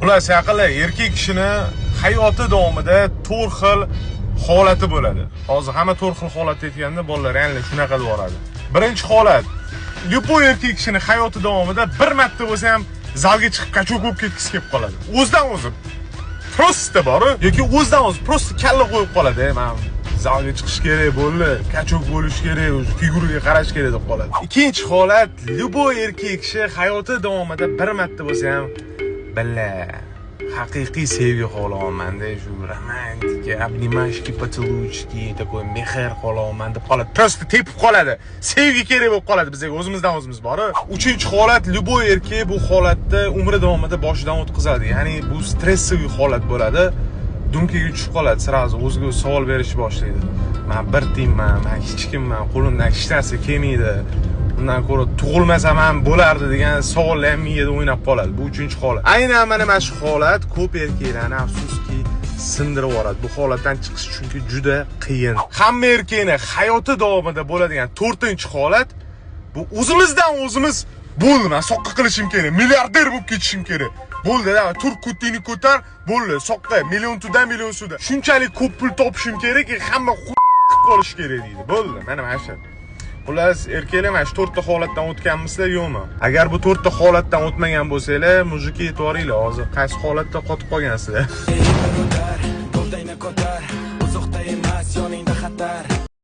Xullas, yaqinlar, erkak kishini hayoti davomida to'rt xil holati bo'ladi. Hozir hamma to'rt xil holat aytganda, bolalar реально shunaqa deb yuboradi. Birinchi holat: любой erkak kishini hayoti davomida bir marta bo'lsa ham zalga chiqib, качок bo'lib ketgisi kelib qoladi. O'zidan o'zi просто boru yoki o'zidan o'zi просто kalla qo'yib qoladi. "Man zalga chiqish kerak bo'ldi, качок bo'lish kerak, уже figuraga qarash kerak", deb qoladi. Ikkinchi holat: любой erkak kishi hayoti davomida bir marta bo'lsa ham, "Бля, haqiqiy sevgi xohlayapmanda, shu romantika, обнимашки, поцелуйчики, такой mehr xohlayapman", deb qoladi. Просто tepib qoladi, sevgi kerak bo'lib qoladi bizga o'zimizdan o'zimiz boru. Uchinchi holat: любой erkak bu holatda umri davomida boshidan o'tkazadi, ya'ni bu стрессовый holat bo'ladi. Думка ga tushib qoladi, сразу o'ziga o'zi savol berishni boshlaydi: "Man bir tiyinman, man hech kimman, qo'limdan hech narsa kelmaydi, undan ko'ra tug'ilmasam ham bo'lardi", degan savollar ham miyada o'ynab qoladi. Bu uchinchi holat. Aynan mana shu holat ko'p erkaklarni, afsuski, sindirib yuboradi. Bu holatdan chiqish chunki juda qiyin. Hamma erkakni hayoti davomida bo'ladigan to'rtinchi holat bu o'zimizdan o'zimiz, "Bo'ldi, man soqqa qilishim kerak, milliarder bo'lib ketishim kerak, bo'ldi, давай, tur, ko'tingni ko'tar, bo'ldi, soqqa, million туда, million сюда, shunchalik ko'p pul topishim kerakki, hamma qilib qolishi kerak", deydi. Bo'ldi, mana shu. Xullas, erkaklar, mana shu to'rtta holatdan o'tganmisizlar, yo'qmi? Agar bu to'rtta holatdan o'tmagan bo'lsanglar, мужики, e'tiboringlar, hozir qaysi holatda qotib qolgansizlar? Ey birodar, gavdangni ko'tar. Uzoqda emas yoningda xatar.